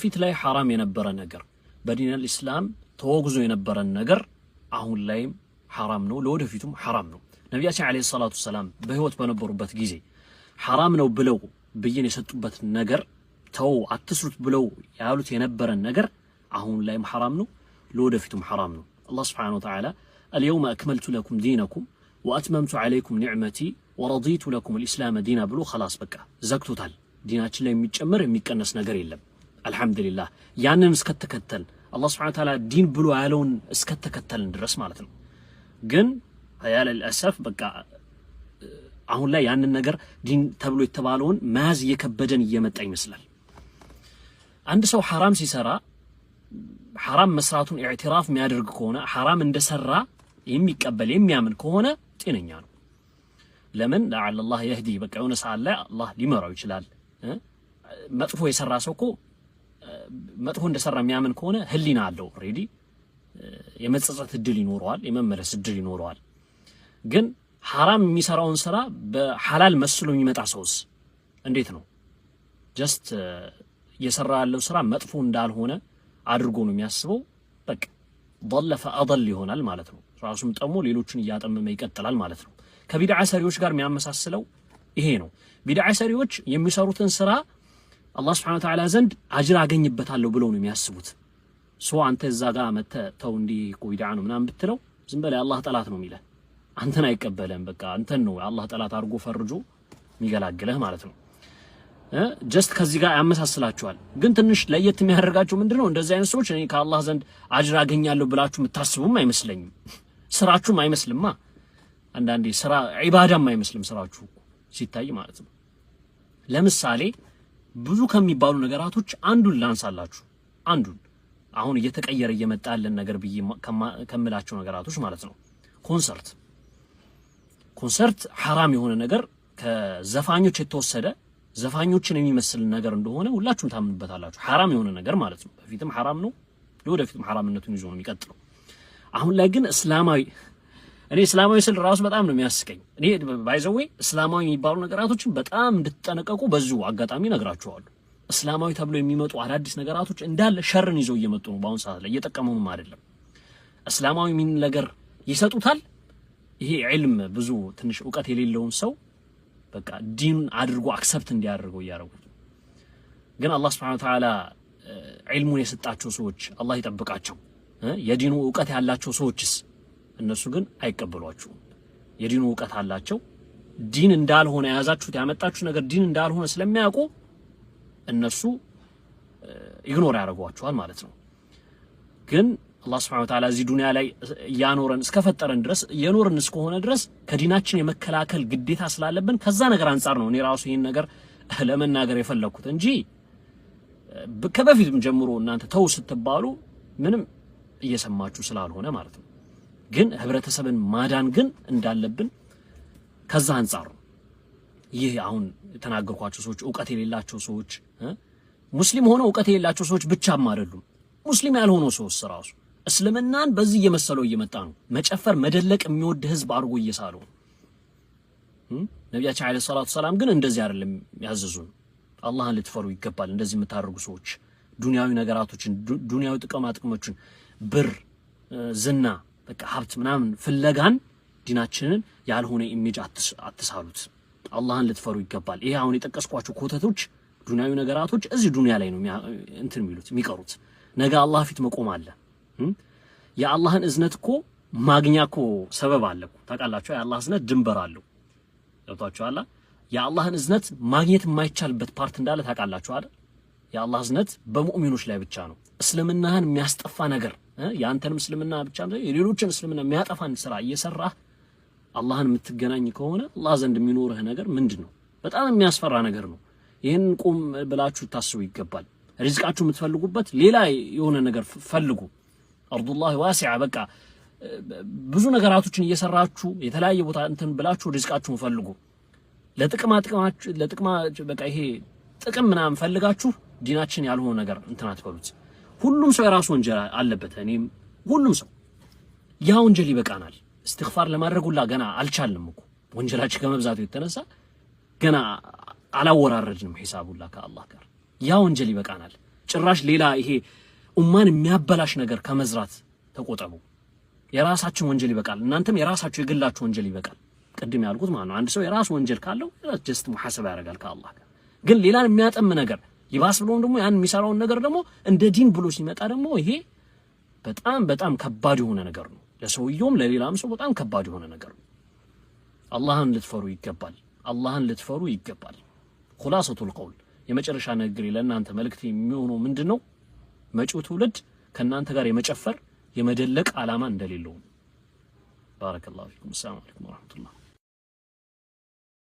በፊት ላይ ሐራም የነበረ ነገር፣ በዲን አልኢስላም ተወግዞ የነበረን ነገር አሁን ላይም ሐራም ነው፣ ለወደፊቱም ሐራም ነው። ነቢያችን ዓለይሂ ሰላቱ ወሰላም በህይወት በነበሩበት ጊዜ ሐራም ነው ብለው ብይን የሰጡበት ነገር፣ ተው አትስሩት ብለው ያሉት የነበረን ነገር አሁን ላይም ሐራም ነው፣ ለወደፊቱም ሐራም ነው። አላህ سبحانه وتعالى اليوم أكملت لكم دينكم وأتممت عليكم نعمتي ورضيت لكم الإسلام دينا ብሎ خلاص በቃ ዘግቶታል። ዲናችን ላይ የሚጨመር የሚቀነስ ነገር የለም። አልሐምዱሊላህ ያንን እስከተከተል፣ አላህ سبحانه وتعالى ዲን ብሎ ያለውን እስከተከተልን ድረስ ማለት ነው። ግን يا للأسف በቃ አሁን ላይ ያንን ነገር ዲን ተብሎ የተባለውን መያዝ እየከበደን እየመጣ ይመስላል። አንድ ሰው ሐራም ሲሰራ ሐራም መስራቱን اعتراف የሚያደርግ ከሆነ፣ ሐራም እንደሰራ የሚቀበል የሚያምን ከሆነ ጤነኛ ነው። ለምን? لعل الله يهديه፣ በቃ የሆነ ሰዓት ላይ አላህ ሊመራው ይችላል። መጥፎ የሰራ ሰው እኮ መጥፎ እንደሰራ የሚያምን ከሆነ ህሊና አለው፣ already የመጸጸት እድል ይኖረዋል፣ የመመለስ እድል ይኖረዋል። ግን ሐራም የሚሰራውን ስራ በሐላል መስሎ የሚመጣ ሰውስ እንዴት ነው? Just እየሰራ ያለው ስራ መጥፎ እንዳልሆነ አድርጎ ነው የሚያስበው። በቃ ضل فأضل ይሆናል ማለት ነው። ራሱም ጠሞ ሌሎችን እያጠመመ ይቀጥላል ማለት ነው። ከቢድዓ ሰሪዎች ጋር የሚያመሳስለው ይሄ ነው። ቢድዓ ሰሪዎች የሚሰሩትን ስራ አላህ سبحانه وتعالى ዘንድ አጅር አገኝበታለሁ ብለው ነው የሚያስቡት። So አንተ እዛ ጋር መተህ ተው እንዲህ እኮ ቢድዓ ነው ምናምን ብትለው ዝም በል፣ የአላህ ጠላት ነው የሚልህ፣ አንተን አይቀበልህም። በቃ አንተን ነው የአላህ ጠላት አድርጎ ፈርጆ የሚገላግልህ ማለት ነው። Just ከዚህ ጋር ያመሳስላችኋል። ግን ትንሽ ለየት የሚያደርጋቸው ምንድነው? እንደዚህ አይነት ሰዎች እኔ ከአላህ ዘንድ አጅር አገኛለሁ ብላችሁ የምታስቡም አይመስለኝም። ስራችሁም አይመስልማ። አንዳንዴ ስራ ዒባዳም አይመስልም ስራችሁ ሲታይ ማለት ነው። ለምሳሌ ብዙ ከሚባሉ ነገራቶች አንዱን ላንሳላችሁ። አንዱን አሁን እየተቀየረ እየመጣ ያለን ነገር ብዬ ከምላቸው ነገራቶች ማለት ነው። ኮንሰርት። ኮንሰርት ሐራም የሆነ ነገር፣ ከዘፋኞች የተወሰደ፣ ዘፋኞችን የሚመስል ነገር እንደሆነ ሁላችሁም ታምኑበታላችሁ። ሐራም የሆነ ነገር ማለት ነው። በፊትም ሐራም ነው፣ ለወደፊትም ሐራምነቱን ይዞ ነው የሚቀጥለው። አሁን ላይ ግን እስላማዊ፣ እኔ እስላማዊ ስል ራሱ በጣም ነው የሚያስቀኝ። እኔ by the way እስላማዊ የሚባሉ ነገራቶችን በጣም እንድትጠነቀቁ በዚሁ አጋጣሚ ነግራችኋለሁ። እስላማዊ ተብሎ የሚመጡ አዳዲስ ነገራቶች እንዳለ ሸርን ይዘው እየመጡ ነው። በአሁን ሰዓት ላይ እየጠቀመውም አይደለም። እስላማዊ የሚል ነገር ይሰጡታል። ይሄ ዒልም ብዙ ትንሽ እውቀት የሌለውን ሰው በቃ ዲን አድርጎ accept እንዲያደርገው እያደረጉት። ግን አላህ سبحانه وتعالى ዒልሙን የሰጣቸው ሰዎች አላህ ይጠብቃቸው። የዲኑ እውቀት ያላቸው ሰዎችስ? እነሱ ግን አይቀበሏችሁም። የዲኑ እውቀት አላቸው። ዲን እንዳልሆነ፣ የያዛችሁት ያመጣችሁት ነገር ዲን እንዳልሆነ ስለሚያውቁ እነሱ ignore ያደርጓችኋል ማለት ነው። ግን አላህ سبحانه وتعالى እዚህ ዱንያ ላይ እያኖረን እስከፈጠረን ድረስ፣ እየኖርን እስከሆነ ድረስ ከዲናችን የመከላከል ግዴታ ስላለብን ከዛ ነገር አንጻር ነው እኔ ራሱ ይህን ነገር ለመናገር የፈለግኩት እንጂ ከበፊትም ጀምሮ እናንተ ተው ስትባሉ ምንም እየሰማችሁ ስላልሆነ ማለት ነው። ግን ህብረተሰብን ማዳን ግን እንዳለብን ከዛ አንጻር ነው። ይህ አሁን የተናገርኳቸው ሰዎች እውቀት የሌላቸው ሰዎች፣ ሙስሊም ሆነው እውቀት የሌላቸው ሰዎች ብቻም አይደሉም። ሙስሊም ያልሆነው ሰውስ ራሱ እስልምናን በዚህ እየመሰለው እየመጣ ነው። መጨፈር መደለቅ የሚወድ ህዝብ አድርጎ እየሳለው ነው። ነቢያችን عليه الصلاة والسلام ግን እንደዚህ አይደለም ያዘዙን። አላህን ልትፈሩ ይገባል። እንደዚህ የምታደርጉ ሰዎች ዱንያዊ ነገራቶችን፣ ዱንያዊ ጥቅማ ጥቅሞችን፣ ብር፣ ዝና፣ በቃ ሀብት ምናምን ፍለጋን ዲናችንን ያልሆነ image አትሳሉት። አላህን ልትፈሩ ይገባል። ይሄ አሁን የጠቀስኳቸው ኮተቶች፣ ዱንያዊ ነገራቶች እዚህ ዱንያ ላይ ነው እንትን የሚሉት የሚቀሩት። ነገ አላህ ፊት መቆም አለ። የአላህን እዝነት እኮ ማግኛ እኮ ሰበብ አለ እኮ፣ ታውቃላችሁ። የአላህ እዝነት ድንበር አለው። ገብቷችኋል? የአላህን እዝነት ማግኘት የማይቻልበት part እንዳለ ታውቃላችሁ አይደል? የአላህ እዝነት በሙእሚኖች ላይ ብቻ ነው። እስልምናህን የሚያስጠፋ ነገር፣ የአንተንም እስልምና ብቻ የሌሎችን እስልምና የሚያጠፋን ስራ እየሰራህ አላህን የምትገናኝ ከሆነ አላህ ዘንድ የሚኖርህ ነገር ምንድን ነው? በጣም የሚያስፈራ ነገር ነው። ይህን ቁም ብላችሁ ታስቡ ይገባል። ሪዝቃችሁ የምትፈልጉበት ሌላ የሆነ ነገር ፈልጉ። أرض الله واسعة። በቃ ብዙ ነገራቶችን እየሰራችሁ የተለያየ ቦታ እንትን ብላችሁ ሪዝቃችሁን ፈልጉ። ለጥቅማ ጥቅማችሁ ለጥቅማ በቃ ይሄ ጥቅም ምናምን ፈልጋችሁ ዲናችን ያልሆነ ነገር እንትን አትበሉት። ሁሉም ሰው የራሱ ወንጀል አለበት። እኔም ሁሉም ሰው ያ ወንጀል ይበቃናል። እስትግፋር ለማድረግ ሁላ ገና አልቻልንም እኮ፣ ወንጀላችን ከመብዛቱ የተነሳ ገና አላወራረድንም ሂሳቡላ ከአላህ ጋር። ያ ወንጀል ይበቃናል። ጭራሽ ሌላ ይሄ ኡማን የሚያበላሽ ነገር ከመዝራት ተቆጠቡ። የራሳችን ወንጀል ይበቃል። እናንተም የራሳችሁ የግላችሁ ወንጀል ይበቃል። ቅድም ያልኩት ማለት ነው። አንድ ሰው የራሱ ወንጀል ካለው just ሙሐሰባ ያደርጋል ከአላህ ጋር። ግን ሌላን የሚያጠም ነገር ይባስ ብሎም ደግሞ ያን የሚሰራውን ነገር ደግሞ እንደ ዲን ብሎ ሲመጣ ደግሞ ይሄ በጣም በጣም ከባድ የሆነ ነገር ነው። ለሰውየውም ለሌላም ሰው በጣም ከባድ የሆነ ነገር ነው። አላህን ልትፈሩ ይገባል። አላህን ልትፈሩ ይገባል። خلاصة القول የመጨረሻ ንግግሬ ለእናንተ መልእክት የሚሆነው ምንድን ነው? መጪው ትውልድ ከእናንተ ጋር የመጨፈር የመደለቅ ዓላማ እንደሌለው። بارك الله فيكم። السلام عليكم ورحمة الله።